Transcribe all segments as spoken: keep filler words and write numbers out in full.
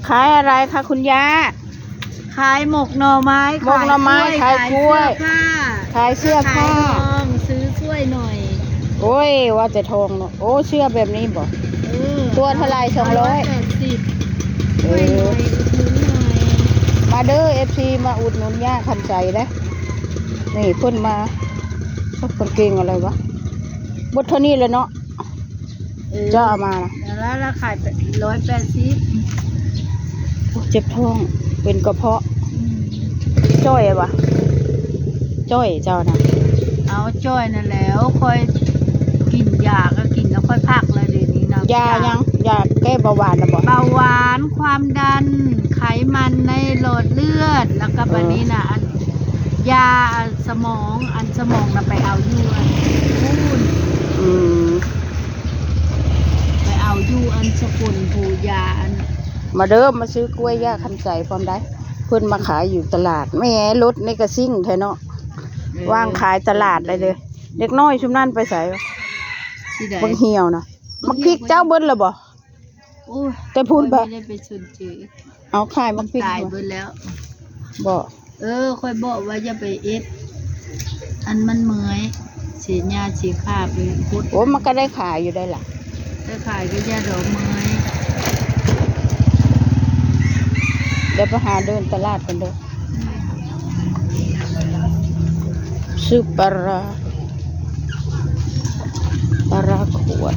ขายอะไรคะคุณย่า ขายหมกหน่อไม้ หมกหน่อไม้ ขายกล้วย ขายกล้วย ขายเสื้อผ้า ขายเสื้อผ้า ขายทอง ซื้อช่วยหน่อย โอ้ย ว่าแต่ทองเนาะ โอ้ เสื้อแบบนี้บ่ เออ ตัวเท่าไหร่ สองร้อย ร้อยแปดสิบ เออ ช่วยหน่อย อุดหนุนหน่อย มาเด้อ เอฟซี มาอุดหนุนย่าคำใสนะ นี่เพิ่นมา กางเกงอะไรวะ บดเท่านี้เลยเนาะ เออ เจ้าเอามานะ แล้วเราขายร้อยแปดสิบ โอ้ เจ็บท้อง เป็นกระเพาะ อืม จ้อยอะวะ จ้อยเจ้านะ เอาจ้อยนั่นแหล้ว ค่อยกินยาก็กินแล้วค่อยพักเลยเดี๋ยวนี้นะ ยายัง ยาแก้เบาหวานนะบ่ เบาหวาน ความดัน ไขมันในหลอดเลือด แล้วก็ เออ บัดนี้นะ อัน ยาสมอง อันสมองน่ะไปเอาอยู่อันพู้น อืม ไปเอาอยู่อันสกุลผู้ยาอัน มาเด้อ มาซื้อกล้วยย่าคำใสพร้อมได้ เพิ่นมาขายอยู่ตลาด แหม รถนี่ก็ซิ่งแท้เนาะ เออ วางขายตลาดเลยเด้อ เด็กน้อยชุมนั้นไปไสวะ ที่ใด บักเหี่ยวนะ บักพริกเจ้าเบิดแล้วบ่ โอ้ย แต่พูดบ่ ข้อยไม่ได้ไปสนใจ เอาขายบักพริก ตายเบิดแล้ว บ่ เออ ข้อยบอกว่าอย่าไปเอ็ด อันมันเมื่อย เสียหญ้าเสียข้าไปพุด โอ้ มันก็ได้ขายอยู่ได้ล่ะ ได้ขายก็อย่าดอกเมื่อย เดี๋ยวไปหาเดินตลาดกันเด้อ ซื้อปลาร้า ปลาร้าขวด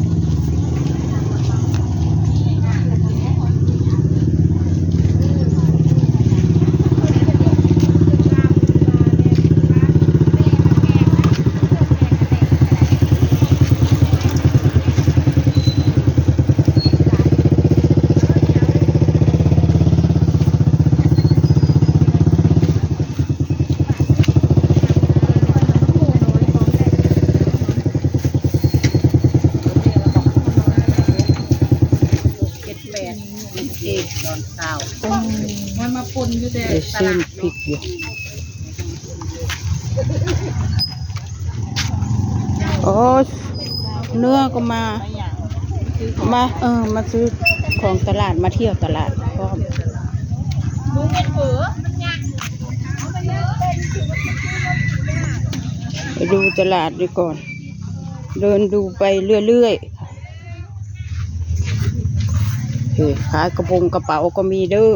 เจ็ดแปด เจ็ดตอนเช้า มันมาปนอยู่แต่ เดี๋ยว ต ซี ลาด พริกอยู่ โอ้ เนื้อก็มา มา เออ มาซื้อของตลาด มาเที่ยวตลาดพร้อม ไปดูตลาดดีก่อน เดินดูไปเรื่อยๆ เออ ขายกระโปรงกระเป๋าก็มีเด้อ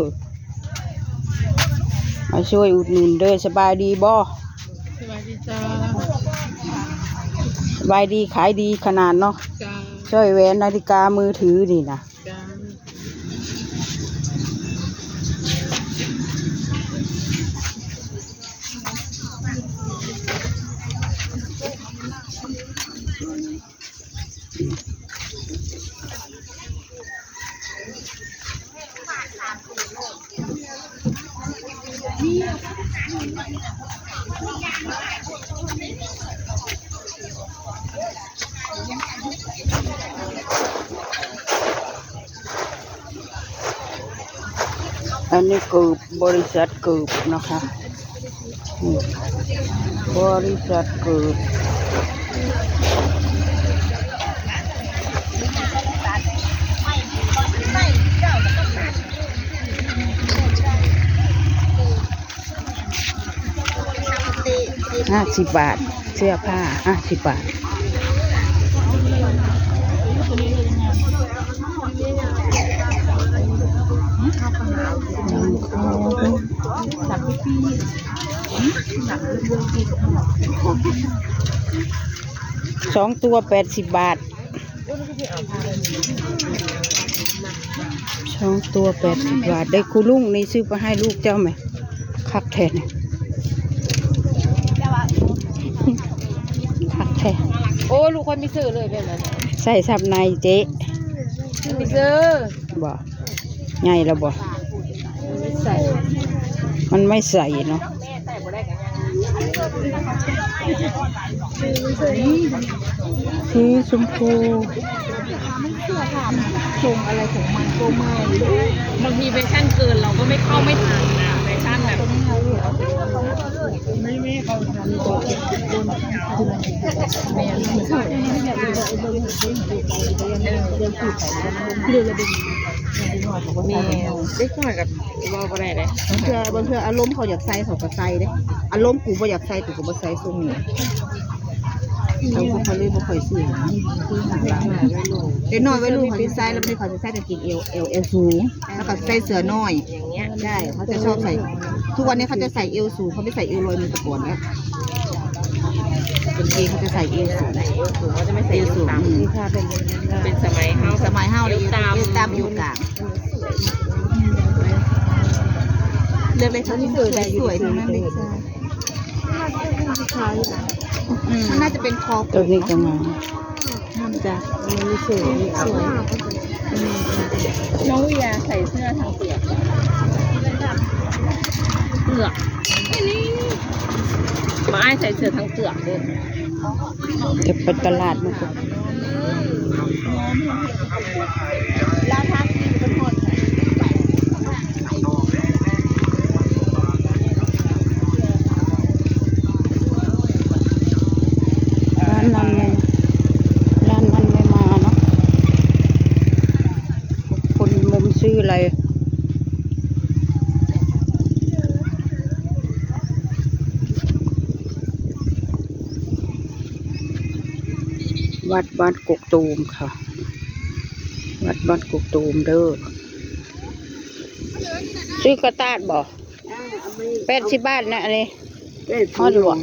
มาช่วยอุดหนุนเด้อ สบายดีบ่ สบายดีจ้า สบายดี ขายดีขนาดเนาะ จ้า ช่วยแหวนนาฬิกามือถือนี่นะ จ้า อันนี้เกือบบริษัทเกือบนะคะ อืม บริษัทเกือบ ห้าสิบบาท เสื้อผ้า ห้าสิบบาท สองตัว แปดสิบบาท สองตัว แปดสิบบาท ได้ครูลุงนี่ซื้อไปให้ลูกเจ้าไหม คักแท้นี่ คักแท้ โอ้ ลูกคนมีซื้อเลยแบบนั้น ใส่ซับในเจ๊ มีซื้อ บ่ ใหญ่แล้วบ่ ไม่ใส่ มันไม่ใส่เนาะ สีชมพู ทรงอะไรของมันก็ไม่รู้ บางทีแฟชั่นเกินเราก็ไม่เข้าไม่ทันนะ แฟชั่นแบบ ไม่ ไม่เข้าทัน เดี๋ยวเราดู แม่เด็กน้อยกับเว้าบ่ได้เด้ บางเทื่อบางเทื่ออารมณ์เขาอยากใส่เขาก็ใส่เด้ อารมณ์กูบ่อยากใส่กูก็บ่ใส่ทรงนี้ เขาเขาเลยบ่ค่อยซื้อ เด็กน้อยวัยรุ่นเขาสิใส่แล้วไม่ได้เขาจะใส่กางเกงเอวเอวเอวสูง แล้วก็ใส่เสื้อน้อย อย่างเงี้ย ใช่เขาจะชอบใส่ ทุกวันนี้เขาจะใส่เอวสูงเขาไม่ใส่เอวลอยเหมือนแต่ก่อนแล้ว กางเกงเขาจะใส่เอวสูง ใส่เอวสูงเขาจะไม่ใส่เอวต่ำ เอวสูง อืม เป็นสมัยเฮา สมัยเฮาเลย เอวต่ำ เอวต่ำเอวกลาง เลือกเลยค่ะ สวยๆ สวยๆ ทั้งนั้นเลยค่ะ อืม มันน่าจะเป็นคอปก ตัวนี้ก็งาม น่าจะ มันสวย สวย น้องวิยาใส่เสื้อทางเปลือก เปลือก มาอ้ายใส่เสื้อทางเปลือกเด้อ จะไปตลาดมันก็ ร้านนั้นไม่ ร้านนั้นไม่มาเนาะ คนมุมซื้ออะไร วัดบ้านกกตูมค่ะ วัดบ้านกกตูมเด้อ ซื้อกระตาดบ่ อ่า เอาไป แปดสิบบาทนะอันนี้ เอ้ย ฮอดหลวง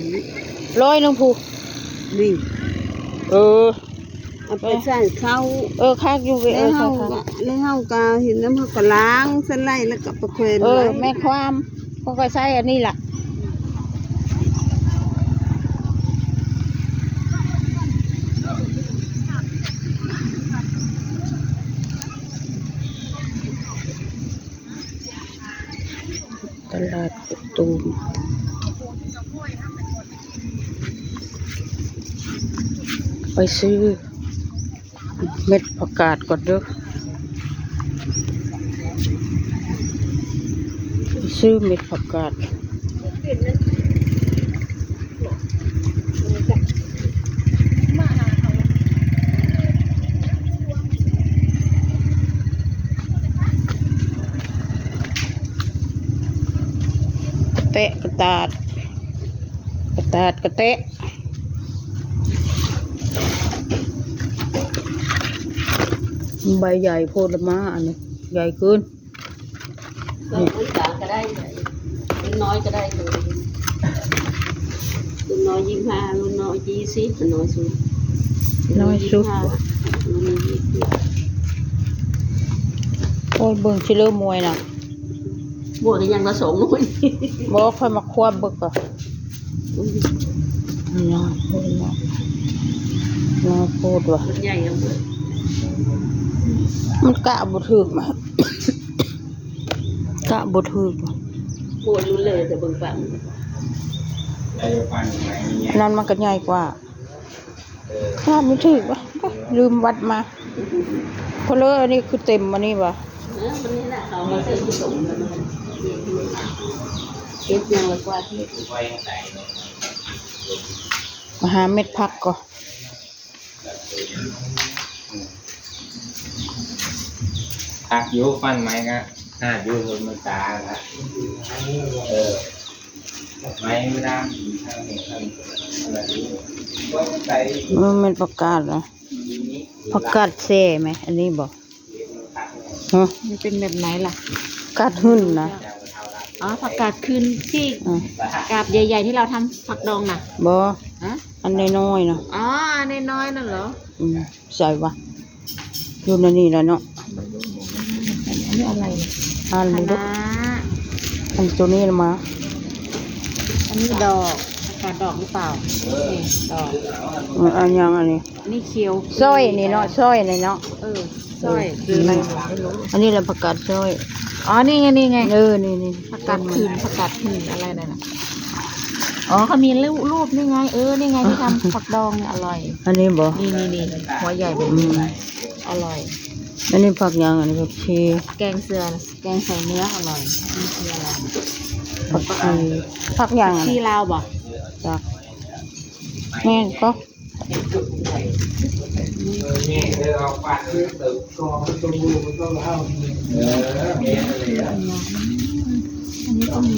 ร้อยหนึ่งผู้ นี่ เออ เอาไปใส่ข้าว เออ คักอยู่ เออ แล้วเฮา คักๆ ก็ แล้วเฮาก็เห็นน้ำเฮาก็ล้างสไลด์แล้วก็ไปแขวน เออ ไว้ แม่นความ เขาก็ใส่อันนี้ล่ะ ตลาดกกตูม ไปซื้อเม็ดผักกาดก่อนเด้อ ไปซื้อเม็ดผักกาด กระแตะกระตาด กระตาดกระแตะ ใบใหญ่โพดละมาอันนี้ ใหญ่เกิน ต้นกลางก็ได้ ต้นน้อยก็ได้เลย ต้นน้อยยี่สิบห้า ต้นน้อยยี่สิบ ต้นน้อยสุด น้อยสุด ยี่สิบห้า ต้นนี้ยี่สิบ โอ้ย เบิ่งสิเริ่มมวยน่ะ บวกกันอย่างละสองหน่วย บ่ค่อยมาควบเบิ่งก่อน น้อยโพดว่ะ น้อยโพดว่ะ มันใหญ่อะเบิด มันกะบ่ถูกอะ กะบ่ถูกว่ะ โพดรู้เลยแต่เบิ่งปะ นั่นมันก็ใหญ่กว่า คาดไม่ถูกว่ะ ลืมวัดมา เพราะเลออันนี้คือเต็มอันนี้ว่ะ เออ มันนี่แหละ เขามาใส่ผสมกัน เก็บยังไว้กว่าที่ มาหาเม็ดผักก่อน ผักอยู่ ฟันไม้ก็หาอยู่ มันตาละ เออ ไม้ไม่ได้ มันเป็นผักกาดเหรอ ผักกาดแซ่ไหม อันนี้บ่ ฮะ มันเป็นแบบไหนล่ะ กาดหื่นนะ อ๋อ ผักกาดคืนที่ อืม กาดใหญ่ๆ ที่เราทำผักดองน่ะ บ่ ฮะ อันน้อยๆนะ อ๋อ อันน้อยๆ นั่นเหรอ อืม ใส่วะ อยู่ในนี่แหละเนาะ อันนี้อะไร อ่านมึงดู คะน้า อันตัวนี้มา อันนี้ดอก ผักกาดดอกหรือเปล่า นี่ดอก เออ อันยังอันนี้ อันนี้เขียว ซอยนี่เนาะ ซอยนี่เนาะ เออ ซอย คืออะไร อันนี้แหละผักกาดซอย อ๋อ นี่ไง นี่ไง เออ นี่ นี่ ผักกาดคืน ผักกาดคืนอะไรนั่นน่ะ อ๋อ เขามีรูป รูปนี่ไง เออ นี่ไงที่ทำผักดองเนี่ยอร่อย อันนี้บ่ นี่ นี่ นี่ หัวใหญ่แบบนี้ อืม อร่อย อันนี้ผักยัง อันนี้ผักชี แกงเสือ แกงใส่เนื้ออร่อย นี่คืออะไร ผักชี ผักยัง ผักชีลาวบ่ จ้ะ แม่นก็ เออเนี่ยเออเอาฟันเติมกรองประตูมันก็เข้า เออเนี่ยเลยอ่ะ อันนี้ก็มี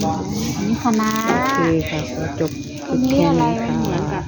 อันนี้คะน้า โอเคค่ะ ก็จบ อันนี้อะไรมันเหมือนกับ